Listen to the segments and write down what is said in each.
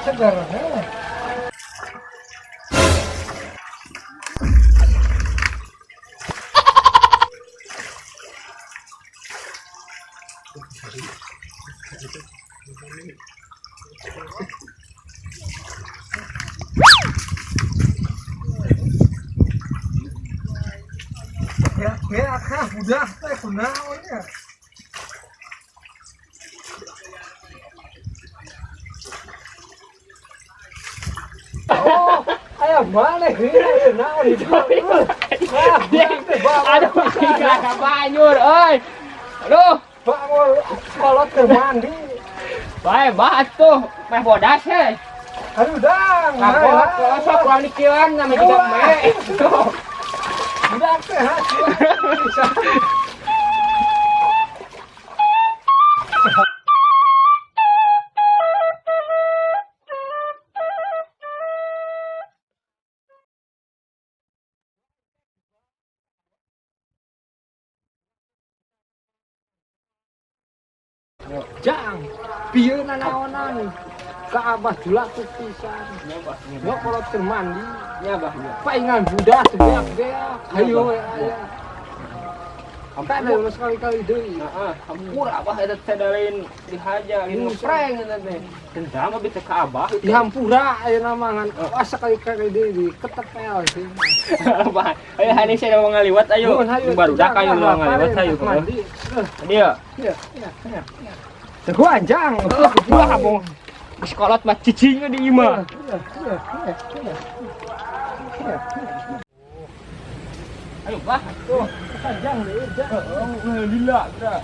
Segar. Ya, ya, udah, teh kunaon ya. Oh, ayo balik ya, naon itu. Aduh, gak banyur, euy. Aduh, Bangun kolot ke mandi. Bae bah tuh, meh bodas he. Aduh, dang. Kapok, kalau sok kurang dikilan nama juga meh. Tuh. Udah teh, ha. Jang, pieu nanaonan. Ka abah julak tuh pisan. Nya kolot keur mandi. Nya bah. Paingan budak teu beak-beak. Hayo we aya. Kan ada sekali-kali deui. Heeh, hampura abah eta teh lain dihaja, lain ngeprank eta teh. Dendam abi teh ka abah. Dihampura ayeuna mah ngan wah sekali-kali deui diketepel sih. Abah, ayo hari saya mau ngaliwat ayo. Barudak ayo mau ngaliwat ayo. Mandi. Dia. Iya, iya, iya. Teu anjang. Wah, abong. Geus kolot mah cicing di imah. Ayo bah, Tuh, panjang deh, jang. Heeh, lila geura.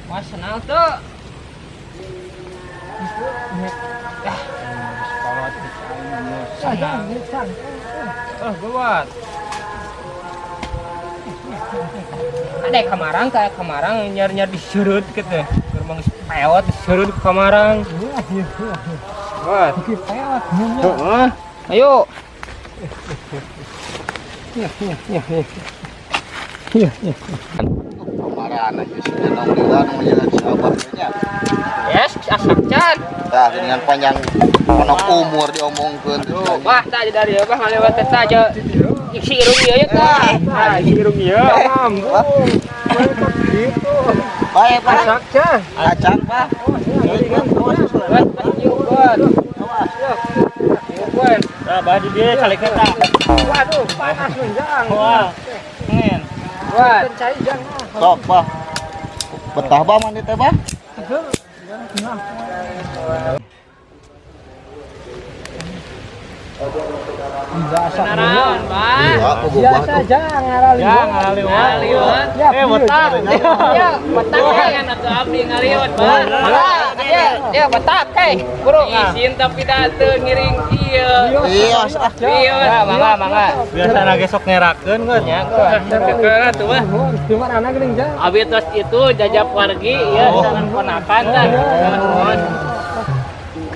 Mas senang tuh. Yah, geus kolot Panjang, jang. Eh, buat. Ada kamarang kayak kamarang nyar-nyar diserut gitu. Gerbang geus pewot diserut ke kamarang. Iya, iya. Buat. Oke, pewat. Heeh. Ayo. Iya, iya, iya, iya. Iya, iya. Kemarin aja sih nong lila nong jalan si abah nya. Yes, asak can. Tah dengan panjang anak umur diomongkeun Tuh, bah tadi dari abah ngalewat teh aja. Isi irung ieu ya tah. Nah, isi irung ieu. Ambung. Gitu. Bae Pak. Asak can. Acan Pak. Buat, yuk, buat. Yuk, buat. Nah, bah di dia kali kita. Waduh, panas menjang. Wah. Ngen. Buat. Cai jang. Sok Bah. Betah bah mandi teh Bah. Seger. Biasa. Beneran, Pak. Iya, aku gua Biasa jang ngaraliwat. Ya, ngaliwat. Ya, Eh, botak. Ya, botak kan atuh abdi ngaliwat, Pak. Ya, ya botak hei, buru. Isin tapi da teu ngiring ieu. Iya, ah. Iya, Ya, mangga, mangga. Biasa nage sok ngerakeun kan. Ya, keukeuh atuh mah. Di mana geuning jang? Abi tos itu jajap wargi ya sareng ponakan tah. Nuhun.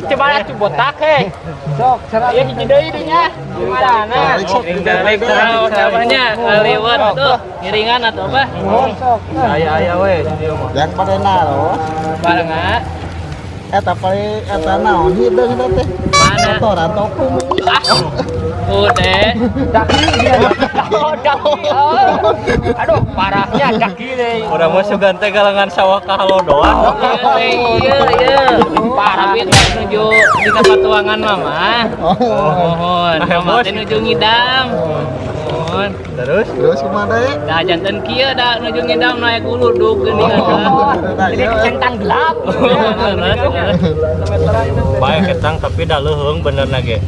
Coba atuh botak hei. Sok, cara Ya hiji deui dinya. Gimana? Balik terus abahnya ngaliwat tuh ngiringan atau apa? Nuhun sok. Aya-aya we di dieu mah. Yang pada naros. Bareng ah. Eta paling eta naon hideung eta teh. Mana? Kotoran topung. Ah. Udah. Daki dia. Oh, daki. Oh. Aduh, parahnya daki deh. Udah mah sugan teh galengan sawah ka halo doang. Iya, iya. Parah. Abi teh nuju dina patuangan mama. Mohon, mama teh nuju ngidam. Mohon. Terus Terus kumaha deui? Dah janten kieu dah nuju ngidam naik uludug geuning atuh. Jadi centang gelap. bae ketang tapi da leuheung bener na ge.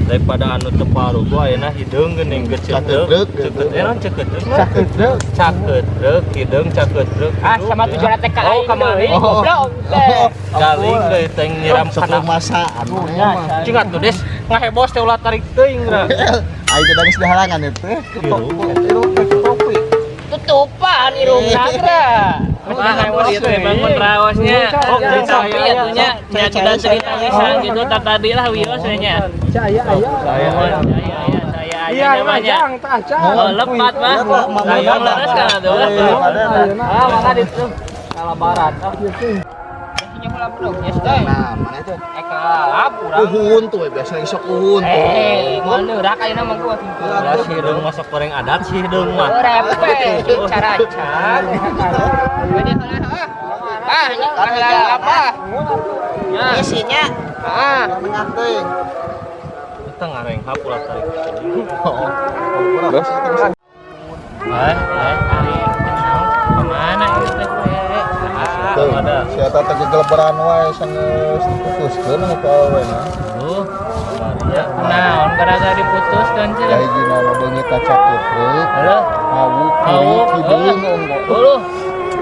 Daripada anu teu parugu ayeuna hideung geuning Cakeudreuk, geceudreuk. Ceukeut eh naon ceukeudreuk? Cakeudreuk. Cakeudreuk, hideung cakeudreuk. Ah, sama tujuan TK Oh, kamari. Oh. Goblok teh. Galing deui teh nyiram Sok kana. masaan. Cing atuh des ngahebos teh ulah tarik teuing ra. Aing teh geus dihalangan itu. Hirup. Topi. Tutupan irungna geura. Wah, ieu teh bangun raosnya. Oh, Tapi atunya nya kita cerita pisan gitu tak tadi lah wios we nya. Caya aya. Saya Mohon, saya aya, saya aya Iya, namanya. jang, tah jang. Oh, lepat mah. Saya Leres kan atuh. Ah, mangga ditu. Kalau barat. Ah. Isinya heula bedog nya teh. Nah, mana teh? Eka urang. Uhun tuh we, biasa isok uhun. Eh, moal neurak ayeuna mah gua. Ya si hideung masuk goreng adat si hideung mah. Repe, cara-cara. Bade heula ah. Ah, heula apa? Ya. Isinya Ah. tengah teh. Kita ngareng ulah tarik. Oh. Eh, ari kemana itu teh? Tuh, Ada. si eta teh gegeleberan wae sanggeus diputuskeun ku awena. Duh, ya kunaon gara-gara diputuskan Da cenah. hijina mah beungit kacakeut. Halo, Hawu kiri Hawu, hideung unggul. halo.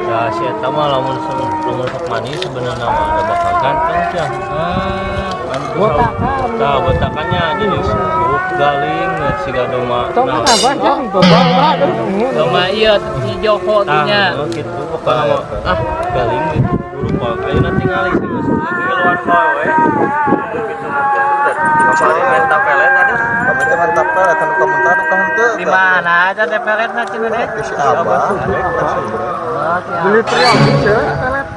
Ya si eta mah lamun lamun sok manis sebenarnya mah ada bakal ganteng sia. Botakan. Tah botakannya jadi buuk galing siga doma. Tong abah kan bawa. Doma ieu si Joko Tah, tuh nya. gitu pokoknya mah ah galing gitu buruk wae ayeuna tingali geus ngiluan bae we. Gitu mah. Kamari menta pelet aduh. Kamu teh mantap pelet anu komentar anu henteu. Di mana aja teh peletna cenah teh? Di si Abah. Beli periode je pelet.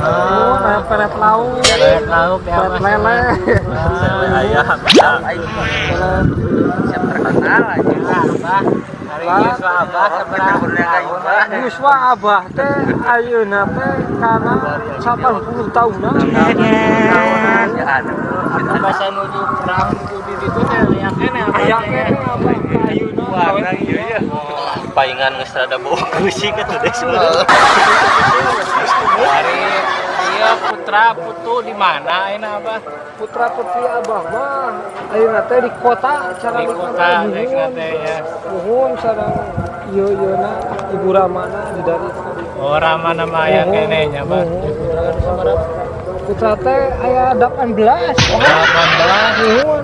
Oh, nah, pelet laut. Pelet lauk ya, Pelet Mas. lele. Lele ayam. Siap terkenal aja. Abah, hari Yuswa Abah sabaraha tahun? Yuswa abah teh ayeuna teh kana 80 tahunan. Ya aduh. Bahasa nuju perang nuju di situ teh aya keneh abah Aya teh. keneh abah ayeuna. Warna ieu ya. Paingan geus rada bau gusi kitu deh sebenarnya. Hari iya putra putu di mana ayeuna Abah? Putra putri abah mah ayeuna teh di kota cara Di kota teh teh ya. Nuhun sareng ieu ieuna Ibu Ramana di dari Oh, Ramana mah aya keneh nya, Abah. Putra teh aya 18. 18. Nuhun.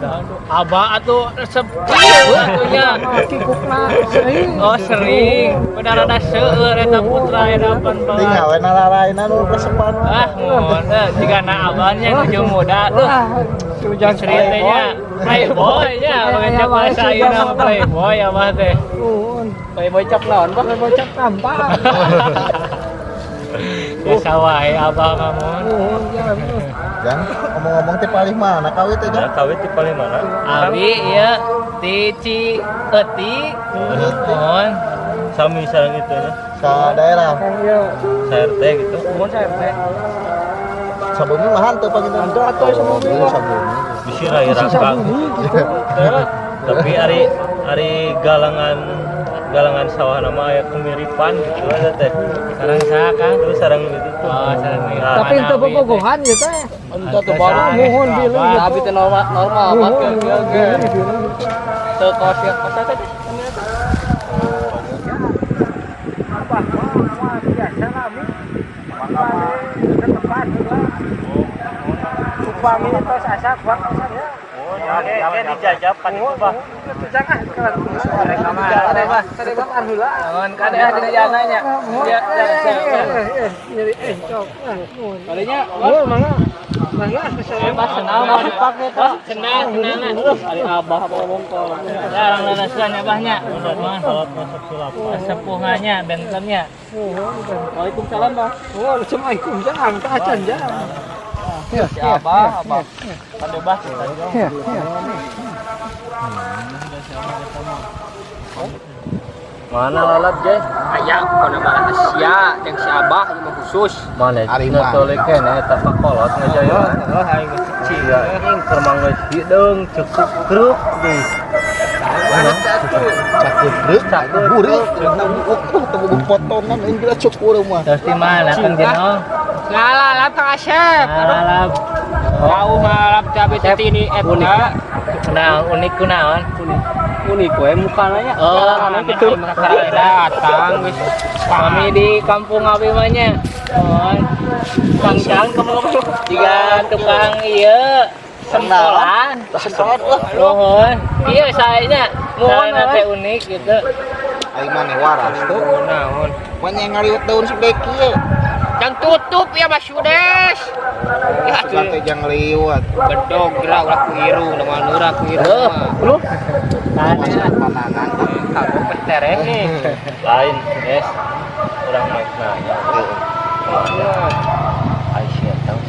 Abah atuh sepi atuh nya. Kikukna sering. Oh, sering. Udah rada seueur eta putra aya 18. Tinggal we nalaraina nu resepan. Ah, mun jika na abahnya nuju muda tuh. Wah, sujan Istri teh nya playboy nya, pakai bahasa ayeuna mah playboy abah teh. Nuhun. Playboy cap naon, Bah? Playboy cap tampak. Biasa wae abah mah mun. Nuhun ya. Jang, ngomong-ngomong teh paling mana kawit teh Ya Jang? kawit di paling mana? Abi ieu ti Cieuti. Mun. Sami sareng itu ya. Sa daerah. Kang ieu. Sa RT gitu. Mun saya teh. Sabumi mah henteu panginten. Henteu atuh sabumi Oh, mah. sabumi. Bisi rai rangkang. Gitu. Tapi ari ari galangan galangan sawah nama aya kemiripan gitu ada teh. Sareng saha Kang? Terus sareng itu tuh. Oh, sareng itu. Nah, Tapi itu bobogohan ieu teh. Entah tuh baru. Nuhun bilih gitu. Abi teh normal normal Nuhun, Bah. nuhun, bilih. Teu kos ya kos teh. Abah mah biasa lami. Ke tempat heula. Upami tos asap bang ya. Oke, dijajab kan itu, Bah. Jangan Kareman heula. Mun kade dina jalannya. Ya, ya, ya. Nyeri cok. Kalinya Oh, mangga. Mangga Bebas senang mah dipake tuh. Senang, senang. Ari abah apa ngomong kok. Jarang lalasan ya bahnya. Mun salat masuk sulap. Sepuhannya, bentennya. Waalaikumsalam, Bah. Oh, Assalamualaikum jangan ke acan jangan. Si abah, abah. Kade bah kita. Ya, ya. Mana lalat, Jay? Aya pokona mah Asia jeung si abah ieu mah khusus. Mana? Ari mah. Tole kene eta pakolot ngajaya. Heeh, aing geus cicing. Ya, ing keur mangga hideung cukup kruk deui. Cakeut deuk, burik, teu potongan aing geus cukur mah. Terus di mana Kang Jenong? Ngalalap Kang Asep. Aduh, Alalap. jauh ngalap cabe teh ini eta. Kunaon unik kunaon? Unik we mukana nya. Oh, Aneh gitu. Datang geus. Kami di kampung abi mah nya. Oh, Kang Cang jika tukang ieu sempolan. Sempolan lah. Nuhun. Iya sayanya. Nuhun, Sayana teh unik gitu. Aing maneh waras tuh. Naon? Banyak ngaliwet daun sebeki ye. Jangan tutup ya Mas Yudes. Ya Sugan teh jang liwat. bedog gerak ulah ku irung dengan lurah ku irung. Lu Masih panangan. Kagok petereh nih. Lain, guys. Urang mah nanya. Aisyah tahu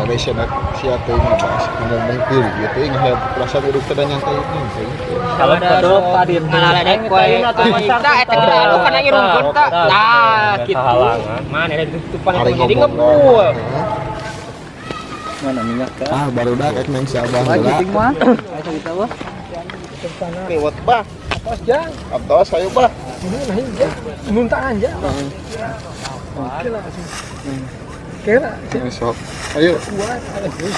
Kade sia sia teh ngabas ngomong kieu gitu ngehel perasaan hidup teh nyantai nyantai. Kalau Ada ngalaledek we. Tah eta gede anu kana irung tah. Tah kitu. Mana ada tutupan Hari jadi ngomong ngebul. Mana minyak kan? Ah, barudak rek neng si Abah heula. Lewat bah. Atos jang. Atos ayo bah. Ini nah jang. Muntahan jang. Oke lah. Kira Sok. Ayo. kuat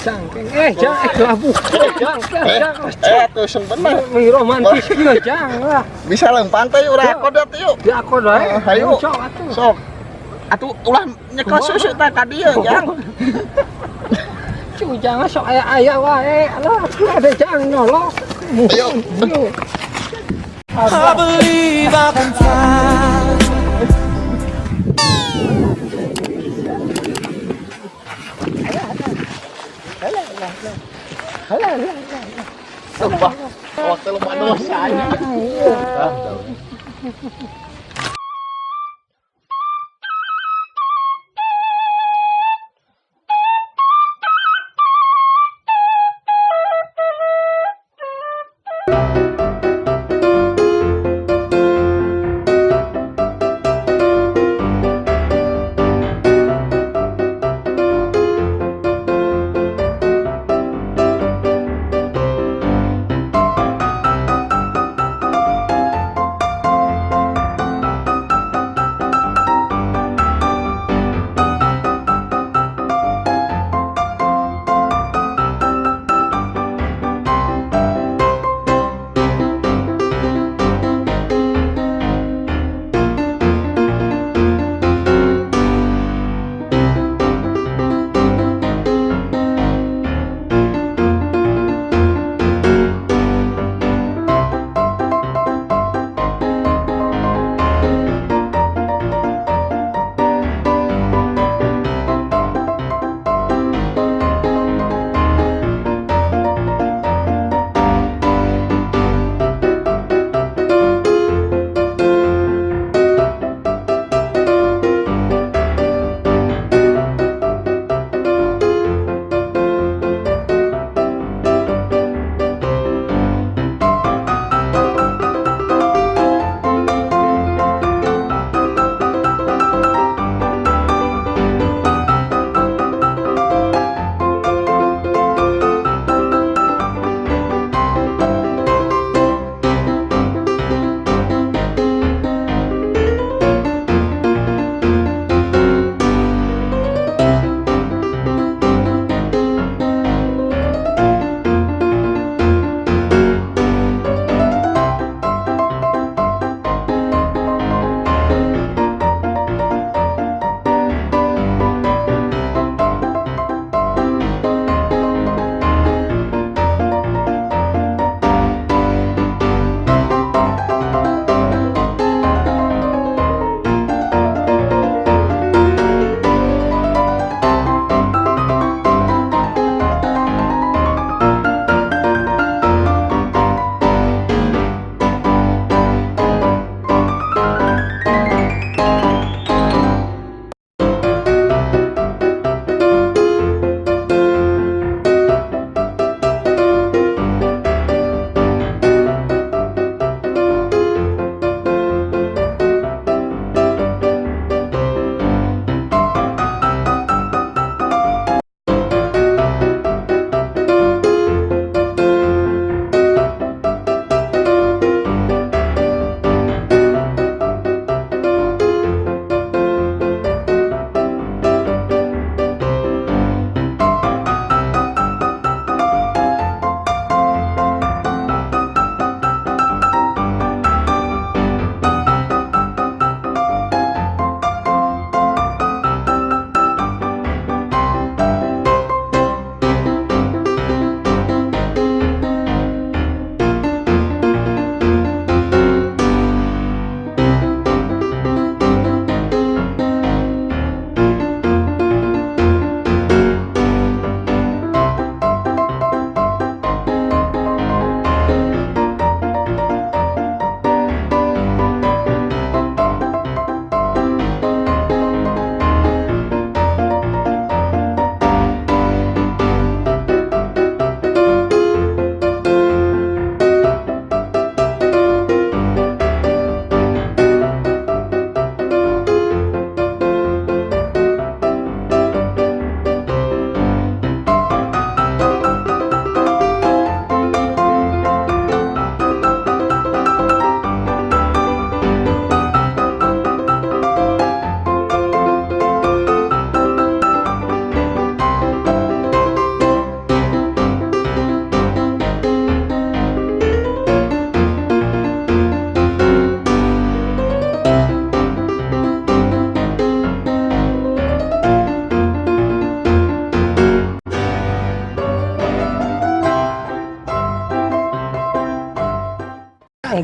jang. Eh jang, eh labu. Jang, jang. Eh, atuh bener. Ini romantis kieu jang lah. Bisa lempang teh urang akod atuh yuk. Di aku doe. Ayo. Sok atuh. Sok. Atuh ulah nyekel susu tah ka dieu, Jang. Cu jangan sok aya-aya wae. Alah, ada jang nyolok. Ayo. Ayo. I believe I can fly. Sumpah. Waktu lu dosa nya.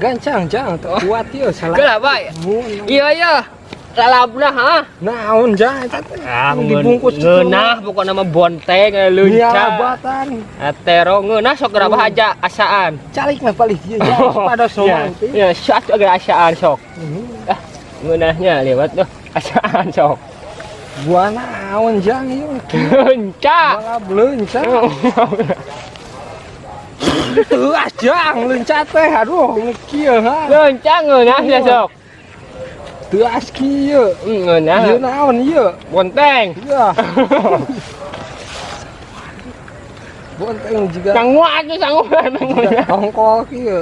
gancang jang teu kuat ieu salah. Geura bae. Iya iya. Lalabna ha. Naon jang eta teh? Ah, dibungkus kitu. Ngeunah pokokna mah bonteng Iya, leunca. batan. Tero ngeunah sok geura bahaja asaan. Calik mah palih ieu jang pada somang teh. Ya, sok geura asaan sok. Ah, ngeunahnya lewat tuh asaan sok. Buah naon jang ieu? Leunca. Malah leunca. Teuas jang leunca teh aduh kieu ha. Leunca ngeunah ya sok. Teuas kieu. Ngeunah. Ieu naon ieu? Bonteng. Iya. Bonteng juga. Sangu atuh sangu ngeunah. Tongkol kieu.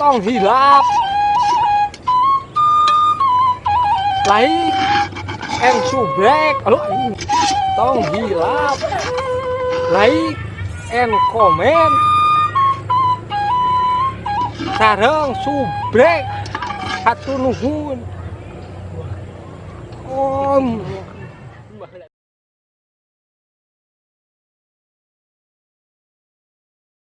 Tong hilap. Like and subrek. Aduh, tong hilap. Like and comment. Sareng subrek. Hatur nuhun. Om.